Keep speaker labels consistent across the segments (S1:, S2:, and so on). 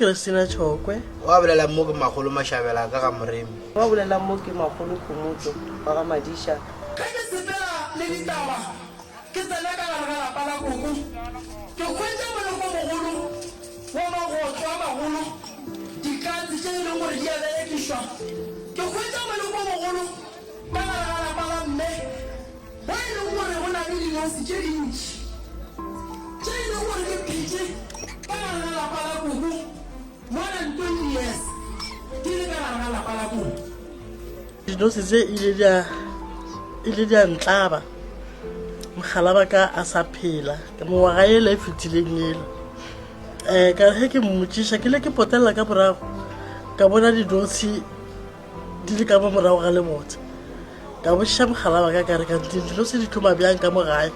S1: Christina Chokwe.
S2: Wa bolelang mo ke Makgolo Mashabela ka ga Moremi.
S3: Wa bolelang mo ke Makgolo Khomotšo wa ga Madiša.
S4: Ge ke sepela le ditaba ke tsena ka gare ga lapa la koko, ke hwetša molokomogolo wa magotlo a magolo, dikatse tše e leng gore di a berekišwa. Ke hwetša molokomogolo ka gare ga lapa la mme wo e leng gore go na le dinose tše dintši tše e leng gore di phetše ka gare ga lapa la koko more than 20 years di le ka gare ga lapa la koko.
S1: Dinose tše ile di a ile di a ntlaba mogala ba ka a sa phela ka mengwaga ela e fetileng ela um ka ge ke mmotšiša ke ile ke potelela ka morago ka bona dinotshi di le ka mo morago ga lebotse ka botšiša mogala wa ka ka re kante dinotshi di tloma bjang ka mo gae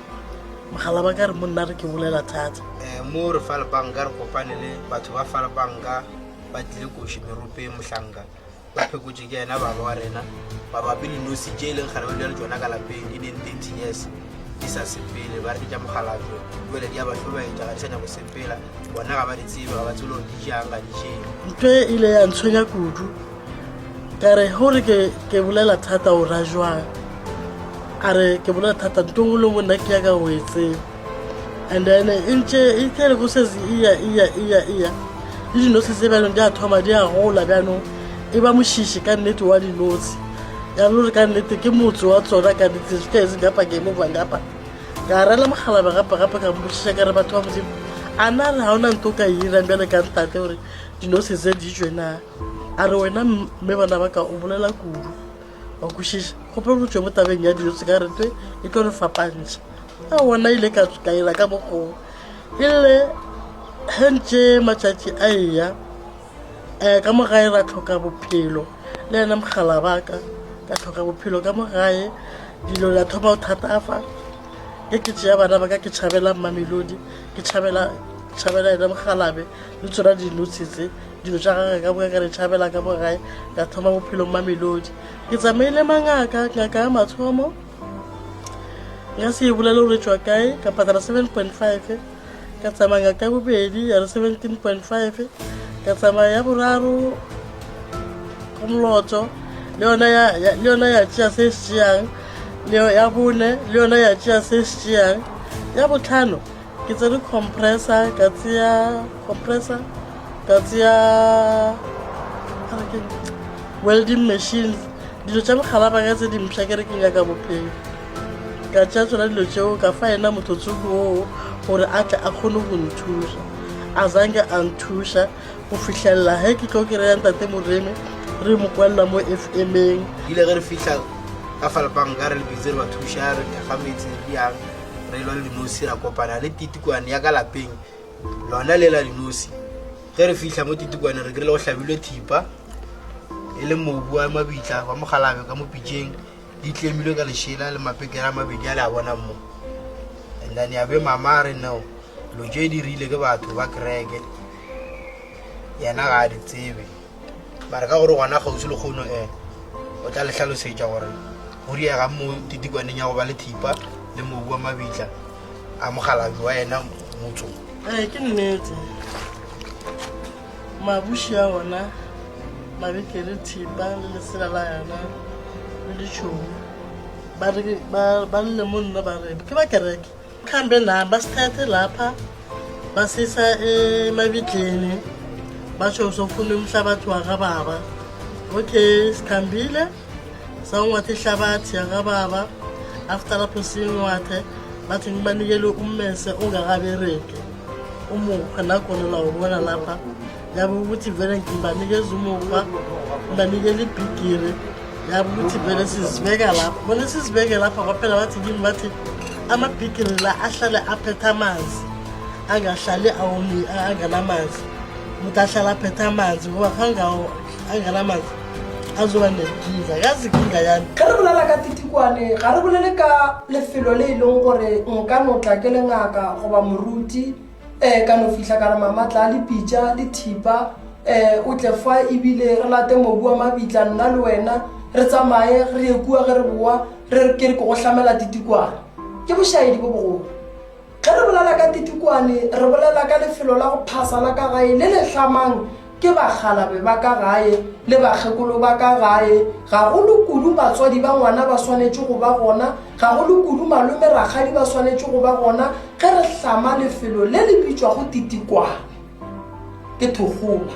S1: mogala wa ka re monna re ke bolela thata
S2: um mo re fa lebanka re kopane le batho ba fa lebanka ba tlile koši meropeng mohlanka Ba phekotše ke yena baba wa rena mabapi le nosi tše e leng kgale ba dula le tšona ka lapeng di neng 30 years di sa sepele ba re ke tša mogalabje jale di a ba hlobaetša ga di sa nyako sepela bona ga ba di tsebe ga ba tsebe gore di jang ga di jeng
S1: ntho e ile ya ntshwenya kudu ka re gore ke ke bolela thata o ra jwang a re ke bolela thata nto nngwe le nngwe nna ke yaka go e tseba and then e ntše e tlele go setse iya iya iya iya le dinotshi tse bjanong di a thoma di a gola bjanong e ba mošiši ka nnete wa dinotshi ya le gore ka nnete ke motse wa tsona ka nnete se ka ese ngapa ke mo ngapa ka rela mogalabe gape gape ka mmošiša ka re batho ba modimo a na re ga ona nto ka e irang bjale ka ntate gore dinotshi tse di tšwe na a re wena mme bana ba ka o bolela kudu wa kwešiša kgopelo go tšwe mo tabeng ya dilo tse ka re twe e tlo re fapantšha a ona ile ka ka ira ka mokgoo e le ge ntše matšatši a eya um ka mo gae ra tlhoka bophelo le ena mogala baka ka tlhoka bophelo ka mo gae dilo la thoma go thatafa ke ke tšea bana ba ka ke tšhabela mmamelodi ke tšhabela tšhabela ena mogalabe le tsona dinotshi tse dilo tša gage ka boka ka re tšhabela ka mo gae ka thoma bophelong mamelodi ke tsamaile mangaka ngaka ya mathomo nka se e bolele gore tšwa kae ka patala 7.5 ka tsamaya ngaka ya bobedi ya re 17.5 ka tsamaya ya boraro go molotso le yona ya le yona ya tšea se se tšeang le ya bone le yona ya tšea se se tšeang ya botlhano ke tsere compressor ka tseya compressor ka tseya welding machines dilo tša mogala ba ka tse dimpšha ke re ke nyaka bophelo ka tšea tsona dilo tšeo ka fa ena motho tsoko oo gore a tle a kgone go nthuša a zange a nthuša go fihlelela ge ke tlo kry-a ntate moreme re mo kwalela mo fm-eng
S2: ile ge re fihla ka falpanka re le bitse re ba thuša re thekga metse re diang re lwa le dinosi ra kopana le titikwane ya ka lapeng lona le la dinosi ge re fihla mo titikwane re kry-ile go hlabilwe thipa e le mobu wa mabitla wa mogalabe ka mo pitšeng di tlemilwe ka lešela le mapekere a mabedi a le a bonang mo and then ya be mama a re no dilo tše di rile ke batho ba kereke yena ga a di tsebe mara ka gore gona kgauswi le kgono e o tla le hlalosetša gore go diega mo titikwaneng ya go ba le thipa le mobu wa mabitla a mogalabi wa yena motso
S1: ee ke nnete mabuši a ona mabekere thipa le lesela la yona le ditšhomo ba lle mo nna ba re ke ba kereke Khambe nami basithathe lapha basisa emabitleni basho sofuna umhlabathi wakababa okay sikhambile sawungwatha ihlabathi yakababa after lapho siyingwathe bathi ngibanikele ummese ongakabereki umukhwa nakhona la ubona lapha yabo ukuthi vele ngibanikeza umukhwa ngibanikela ibhigiri yabo ukuthi vele sizibeka lapha bona sizibeke lapha kwaphela bathi kimi bathi amabhigiri la ahlale aphethe amanzi angahlali awomi anganamanzi ukuthi ahlale aphethe amanzi ngoba khangawo anganamanzi azoba nenkinga yazi kinga yani
S5: ge re bolela ka titikwane ga re bolele ka lefelo le e leng gore nka no tla ke le ngaka goba moruti um ka no fihla ka re mama tla le pitša le thipa um o tle fa ebile re late mobu wa mabitla nna le wena re tsamaye re ye kua ge re boa re re ke re ke go hlamela titikwane ke bošaedi bo bogolo. Ge re bolela ka Titikwane, re bolela ka lefelo la go phasa la ka gae le le hlamang ke bakgalabe ba ka gae le bakgekolo ba ka gae. Gagolo kudu batswadi ba ngwana ba swanetše go ba gona, gagolo kudu malome, rakgadi ba swanetše go ba gona ge re hlama lefelo le le bitšwago Titikwane. Ke thokgola.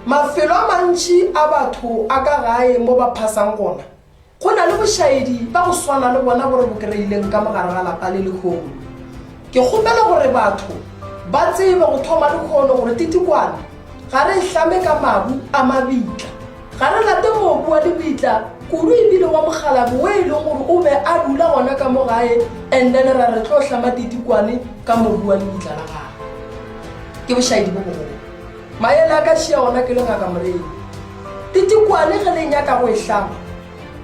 S5: Mafelo a mantši a batho a ka gae mo ba phasang gona, Go na le bošaedi ba go swana le bona bo re bo kreileng ka mo gare ga lapa le lehono. Ke kgopela gore batho ba tsebe go thoma lehono gore titikwane ga re e hlame ka mabu a mabitla. Ga re late mobu wa lebitla kudu ebile wa mokgalabje wo e leng gore o be a dula gona ka mo gae and then ra re tlo hlama titikwane ka mobu wa lebitla la gagwe. Ke bošaedi bo bogolo. Maele a ka šia ona ke le Ngaka Moremi. Titikwane ge le nyaka go e hlama,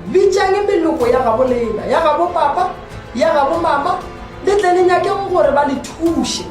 S5: bitšang meloko ya gabo lena, ya gabo papa, ya gabo mama, le tle le nyakeng gore ba le thuše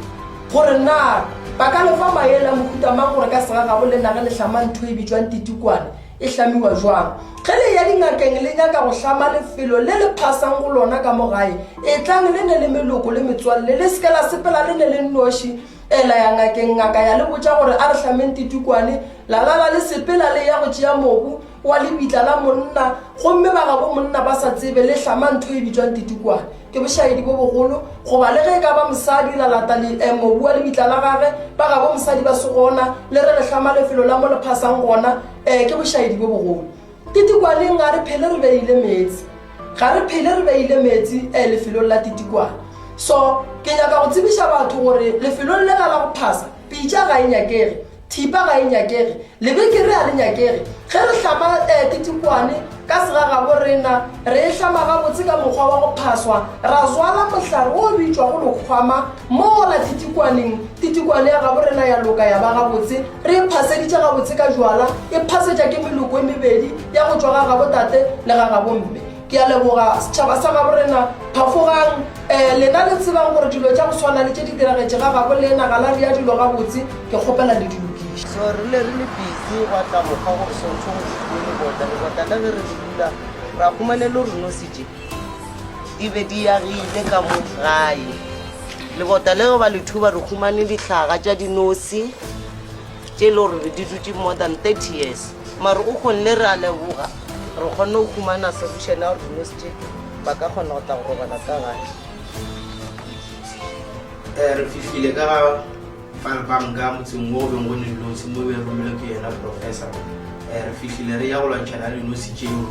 S5: gore na ba ka le fa maele a mohuta mang gore ka segagabo lena ge le hlama ntho e bitšwang titikwane e hlamiwa jwang. Ge le eya dingakeng le nyaka go hlama lefelo le le phasang go lona ka mo gae, etlang le ne le meloko le metswalle, le se ke la sepela le ne le nnoši. Ela ya ngakeng, ngaka ya le botša gore a re hlameng titikwane, la lala le sepela le ya go tšea mobu wa lebitla la monna, gomme ba gabo monna ba sa tsebe, le hlama ntho e bitšwang titikwane. Ke bošaedi bo bogolo, goba le ge e ka ba mosadi, la lata le, eh, mobu wa lebitla la gage, ba gabo mosadi ba se gona, le re le hlama lefelo la mo le phasang gona, eh, ke bošaedi bo bogolo. Titikwaneng ga re phele re beile meetse. Ga re phele re beile meetse eh, lefelong la Titikwane. So, ke nyaka go tsebiša batho gore lefelong lela la go phasa, pitša ga e nyakege, thipa ga e nyakege, lebekere ga le nyakege. Ge re hlama eh, Titikwane ka segagabo rena, re e hlama gabotse ka mokgwa wa go phaswa, ra zwala mohlare wo bitšwago lekgwama mola Titikwaneng, Titikwane ya gabo rena ya loka ya ba gabotse. Re e phaseditše gabotse ka jwala, e phasetša ke meloko e mebedi ya go tšwa ga gabo tate le ga gabo mme. Ke a leboga setšhaba sa gabo rena. Phafogang, eh, lena le tsebang gore dilo tša go swana le tše di diragetše ga gabo lena, ga la rea dilo gabotse, ke kgopela le di lokiše.
S3: So re le re le busy gwa tla mokgwa gore swantšho go budiwe lebota, lebota le ge re le bula ra humana e le gore nosi tše di be di agile ka mo gae. Lebota le ge ba le thuba re humane dihlaga tša dinosi tše e le gore di dutše more than 30 years. Mare o kgonne re a leboga re kgonne go humana solution ya gore dinosi tše ba ka kgona go tla go robala ka gae.
S2: Eh, re fihlile ka ga Falbanka motseng wo go beng go ne dinosi mo be re romilwe ke yena professor. Eh, re fihlile re ya go lwantšhana le dinosi tšeo.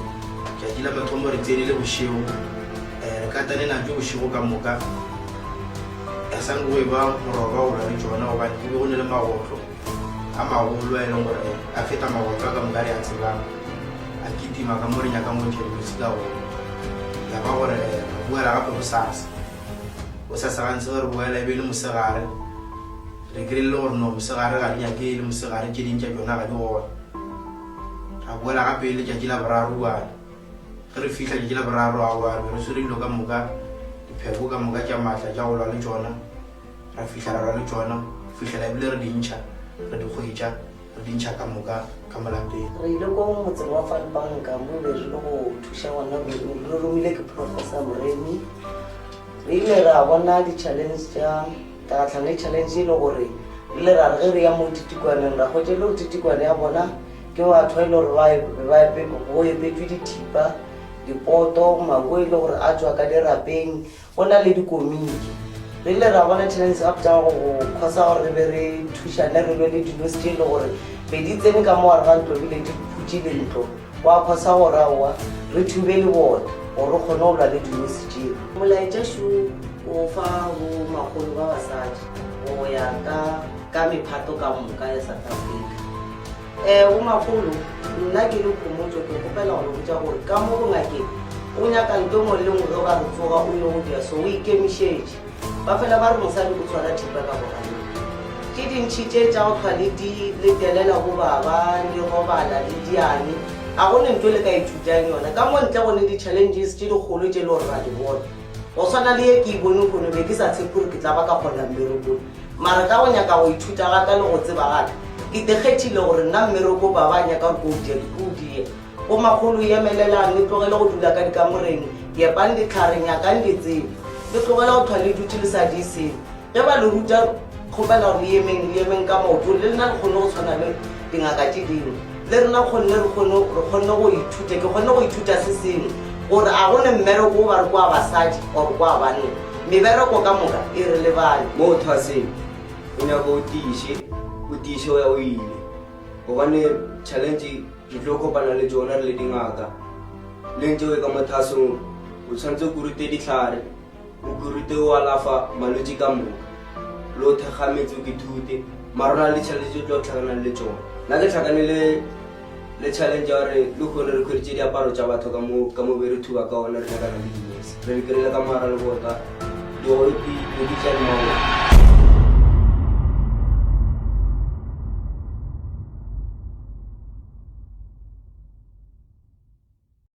S2: Tšatši la mathomo re tsene le bošego. Eh, re katane natšo bošego ka moka. E sa nko e ba moroba go lwa le tšona gobane go be go ne le magotlo a magolo a e leng gore a feta magotlo a ka moka re a tsebang a kitima ka mo re nyakang go ntšha dinosi ka gona. Ya ba gore eh, re boela gape bosasa. Bosasa gantsi ge re boela e be e le mosegare. Re kry-ile gore no mosegare ga di nyake e le mosegare tše ding tša tšona ga di gona. Ra boela gape e letšatši la boraro bjale. Ge re fihla letšatši la boraro aowa re be re swere dilo ka moka, dipheko ka moka tša maatla tša go lwa le tšona. Ra fihla ra lwa le tšona go fihlela ebile re di ntšha, re di hwetša, re di ntšha ka moka ka mo lapeng.
S3: Re ile ko motseng wa Falbanka mo be re le go thuša gona, re romile ke Professor Moremi. Re ile ra bona di-challenge tša ka gahlana le challenge e le gore re ile ra re ge re ya mo titikwaneng ra hwetša e le gore titikwane ya bona ke batho ba e le gore go epetšwe dithipa, dipoto, mabu e le gore a tšwa ka dirapeng, go na le dikomiki. Re ile ra bona challenge gape tša go khosa gore re be re thušane re lwe le dinosi tše e le gore be di tsene ka mo gare ga ntlo ebile di phutše le ntlo. Gwa khosa gore aowa re thube le bona gore re kgone go lwa le dinosi tšeo. Molaetša šo o fa bo makgolo ba basadi go ya ka ka mephato ka moka ya South Africa. Ee, go makgolo, nna ke le Khomotšo ke kgopela go le botša gore ka mo bongakeng o nyaka nto engwe le engwe ge ba re tsoga o yo go dira so o ikemišetše. Ba fela ba re mosadi o tshwara thipa ka bogaleng. Tše dintši tše tša go hlwa le di le telela bo baba le robala le diane ga go ne nto le ka ithutang yona. Ka mo ntle go ne di-challenges tše dikgolo tše le gore ra di bona. Go swana le ye ke e bone kgono be ke sa tshepe gore ke tla ba ka kgona mmerekong. Mara ka go nyaka go ithuta ga ka le go tseba ga ka, ke tekgethile gore nna mmereko ba ba nyaka gore ke o die, ke o die. Bomakgolo, emelelang le tlogele go dula ka dikamoreng, epang dihlare, nyakang ditsebo. Le tlogela go thwa le dutše le sa die selo. Ge ba le ruta, kgopela gore le emeng, le emeng ka maoto, le lena le kgone go tshwana le dingaka tše dingwe. Le rena kgonne re kgone, re kgonne go ithuta, ke kgonne go ithuta se sengwe, gore a go ne mmereko o ba re kwa basadi or kwa banna. Mebereko ka moka e re lebane.
S6: Mo thwaseng, o nyaka o tiiše, o tiiše o ya o ile. Gobane challenge re tlo kopana le tšona re le dingaka. Le ntše o e ka mo thasong, o tshwanetse o kurute dihlare, o kurute o alafa malwetši ka moka. Le o thekga metse o ke thute, mara o na le challenge tše o tlo tlhakanang le tšona. Nna ke tlhakane le le challenge ya gore le kgone re khweditše diaparo tša batho ka mo ka mo be re thuba ka ona re nyakana le dinese. Re di kry-ile ka mogara lebota, digolo di ne di tla le maoto.